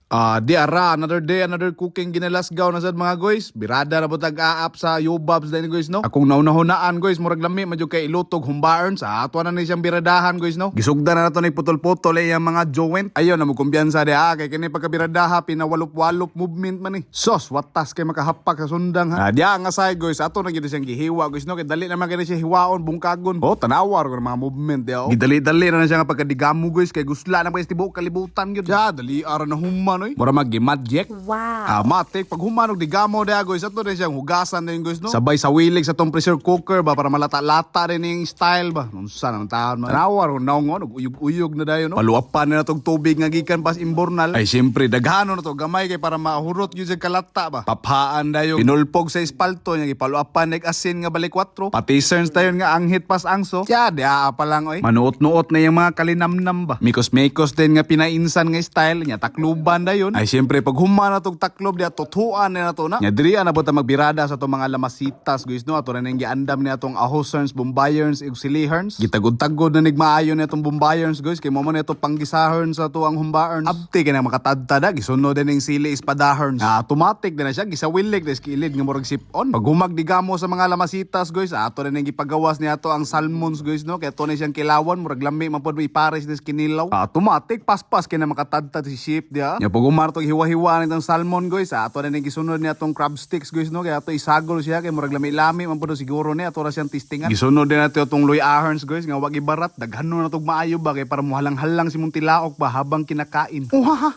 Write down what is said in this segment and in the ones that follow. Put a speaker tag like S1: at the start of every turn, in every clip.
S1: Ah, di ara, another day, another cooking ginalasgaw na sad, mga guys. Birada na butag aap sa Yobabs din, guys, no. Akong naunahunaan, guys, murag lami man jud kay ilutog humbaern sa ato na ni siyang biradahan, guys, no. Gisugda na nato ni putol-putol eh, ang mga joint. Ayon na mo kumpiyansa di ah, kay kini pagkabiradaha pinawalop-walop movement man ni. Sos, watas kay makahapak sa sundang ha. Ah, diya nga side, guys, ato na gyud siyang gihiwa, guys, no. Kay dali naman kini siya hiwaon bungkagon. Oh, tanawar ko ng mga movement diya. Oh. Gidali-dali na na siya nga pagkadigamo, guys, kay gusla na pa tibuok kalibutan gyud. Ya, dali ara na human oy. Mura mag-magic.
S2: Wow.
S1: Ah, matik pag human og digamo diha, guys, ato din siyang hugasan din, guys, no. Sabay sa wilig sa tong pressure cooker ba para malata-lata din yung style ba. Unsa naman taon man. Tanawar ko naong oh, uyog-uyog na dayon, no. Paluapan na tong tubig nga gikan pas imbornal. Ay siyempre daghano na to gamay kay para mahurot gyud sa kalata ba. Paphaan dayon. Pinulpog sa espalto nya gipaluapan nag asin nga balik 4. Pati cerns dayon nga anghit pas angso. Siya diha pa lang oy. Manuot-nuot na yung mga kalinamnam ba. Mikos-mikos din nga pinainsan nga style nya takluban dayon. Ay siyempre pag human na tong taklob diha tutuan na to na. Nya diri na po ta magbirada sa atong mga lamasitas, guys, no. Ato na nang giandam ni atong ahoserns, bombayerns ug siliherns. Gitagod-tagod na nigmaayo ni atong bombayerns, guys, kay mo man ito panggisaherns sa ato ang humbaerns. Abti kay na makatadtada gisunod din ning sili espadaherns. Ah, automatic din na siya gisawilig des kilid nga murag sip-on. Pag humag digamo sa mga lamasitas, guys, ato na nang gipagawas ni ato ang salmons, guys, no. Kay ato na siyang kilawan murag lami man pod ipares des kinilaw. Ah, automatic paspas kay na makatadtad si ship diha. Nya pag humar tong hiwa-hiwa nitong salmon, guys, ato na ning gisunod ni atong crab sticks, guys, no. Kay ato isagol siya kay murag lami-lami man pod siguro ni ato ra siyang tistingan. Gisunod din nato atong luy aherns, guys, nga wag ibarat daghano na tog maayo ba kay para mohalang-halang si mong tilaok ba habang kinakain. Uhaha.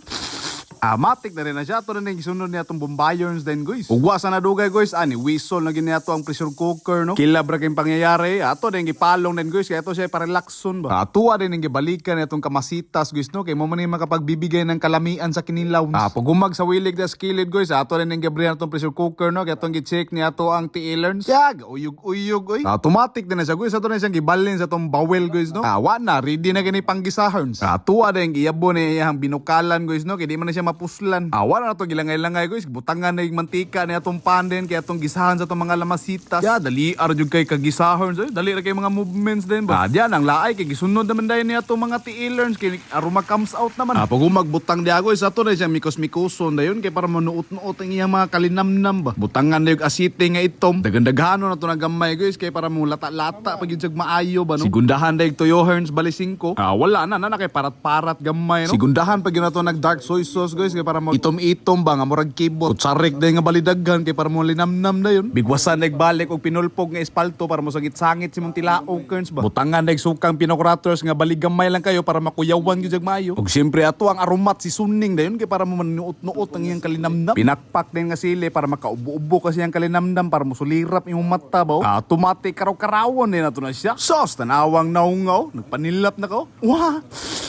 S1: Ah, matik na rin na siya. Ito na rin gisunod niya itong bombayerns din, guys. Ugwa sa nadugay, guys. Ani, whistle na gini ato ang pressure cooker, no? Kilab ra kayong pangyayari. Ato din gipalong din, guys. Kaya ito siya parelaxon ba? Atuwa din yung gibalikan niya itong kamasitas, guys, no? Kaya mo man yung makapagbibigay ng kalamian sa kinilaw. Ah, pag sa wilig das kilid, guys. Ato rin yung gibrihan itong pressure cooker, no? Kaya itong gi-check niya ato ang tiilerns. Yag, uyog-uyog, oy. Automatic din na siya, guys. Ato na siyang gibalin sa itong bawel, guys, no? Ah, wa na. Ready na gini panggisaherns. Ah, tuwa din giyabo ni iyang binukalan, guys, no? Kaya di man na siya mapuslan. Ah, wala na to gilangay-langay, guys. Butangan na yung mantika ni atong pan din kaya atong gisahan sa atong mga lamasitas. Ya, dali ar jud kay kagisahon. So, dali ra kay mga movements din ba. Ah, diyan ang laay kay gisunod naman dayon ni atong mga tiilerns kay aroma comes out naman. Ah, pag umagbutang di guys, ato na siya mikos-mikoson dayon kay para manuot-nuot ang iyang mga kalinamnam ba. Butangan na yung asite nga itom. Dagandaghano na to na gamay, guys, kay para mo lata-lata pag yun siya maayo ba, no. Sigundahan dayong toyo herns bali 5. Ah, wala na na na kay parat-parat gamay, no. Sigundahan pag yun na to nag dark soy sauce, guys, kay para mo itom-itom ba nga murag kibot. Kutsarik day nga balidaghan kay para mo linamnam dayon. Bigwasan nagbalik og pinulpog nga espalto para mo sangit-sangit si mong tilaog kerns ba. Butangan dag sukang pinokrators nga baligamay lang kayo para makuyawan gyud jag maayo. Ug siyempre ato ang aromat si suning dayon kay para mo manuot-nuot ang iyang kalinamnam. Pinakpak din nga sili para makaubo-ubo kasi ang kalinamnam para mosulirap imong mata ba. Ah, automatic karaw-karawon din nato na siya. Sos, tanawang naungaw, nagpanilap na ko. Wah!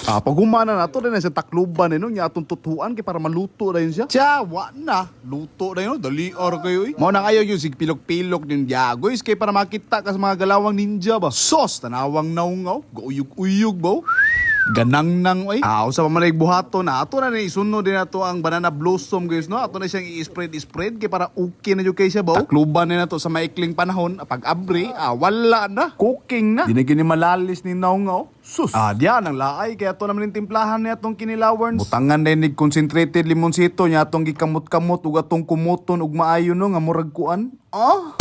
S1: Ah, pag humana na to din na siya takluban eh, no, nya atong tutuan kay para maluto dayon siya. Siya, wa na. Luto dayon, no? Dali or kayo eh. Mao nang ayaw yung sig pilok-pilok din ya, guys, kay para makita ka sa mga galawang ninja ba. Sos, tanawang naungaw, gauyog-uyog ba. Oh. Ganang nang oy. Ah, usa pa man ay buhaton na. Ato na ni isunod din nato ang banana blossom, guys, no. Ato na siyang i-spread spread kay para okay na jud kay siya ba. Takluban na nato sa maikling panahon pag abri, ah, wala na. Cooking na. Di na gini malalis ni naungaw. Sus. Ah, diyan ang laay kaya ato naman yung timplahan niya atong kinilawerns. Butangan din ni concentrated limonsito niya atong gikamot-kamot ug atong kumuton ug maayo, no, nga murag kuan. Ah.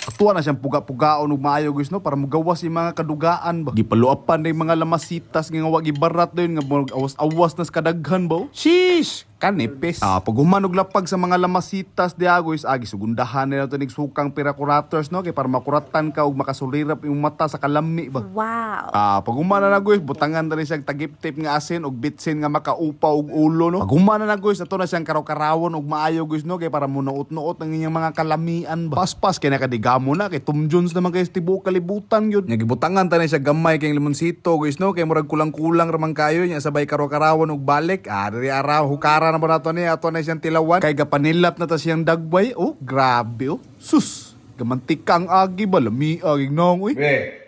S1: Atuwa na siyang puga-pugaon ug maayo, guys, no, para mugawas yung mga kadugaan ba. Gipaluapan na yung mga lamasitas nga wa gibarat dayon nga murag awas-awas nas kadaghan ba. Oh. Sheesh! Kanipis. Ah, pag human og lapag sa mga lamasitas diha, guys, ah, gisugundahan nila to nig sukang pirakurators, no, kay para makuratan ka ug makasulirap imong mata sa kalami ba.
S2: Wow.
S1: Ah, pag humana na, guys, butangan na rin siyang tagiptip nga asin ug bitsin nga makaupa og ulo, no. Pag humana na, guys, ato na siyang karaw-karawon ug maayo, guys, no, kay para munuot-nuot ang inyong mga kalamian ba. Paspas kay nakadigamo na kay Tom Jones naman kay tibuok kalibutan gyud. Nya gibutangan ta na siya gamay kay limonsito, guys, no, kay murag kulang-kulang ra man kayo nya sabay karaw-karawon ug balik. Ah, diri araw hukara na ba nato ni ato na siyang tilawan kay gapanilap na ta siyang dagway. Oh, grabe oh. Sus, gamantika ang agi ba lami agig nong uy.
S3: Be.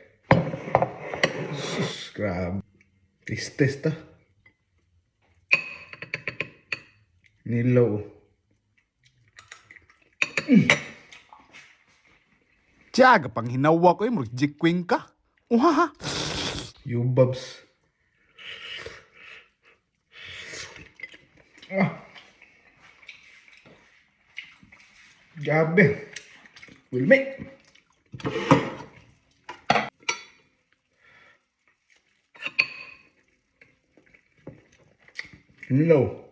S3: Sus, grabe. Taste test ah. Nilaw.
S1: Tiyaga pang hinawa ko eh, murag jikwing ka. Uhaha.
S3: Yubabs. Ah. Grabe. Wilmi. Hello.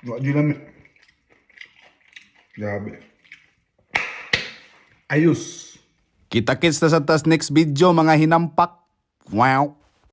S3: Wa di lami. Grabe. Ayos.
S1: Kita-kits na sa tas next video, mga hinampak. Wow.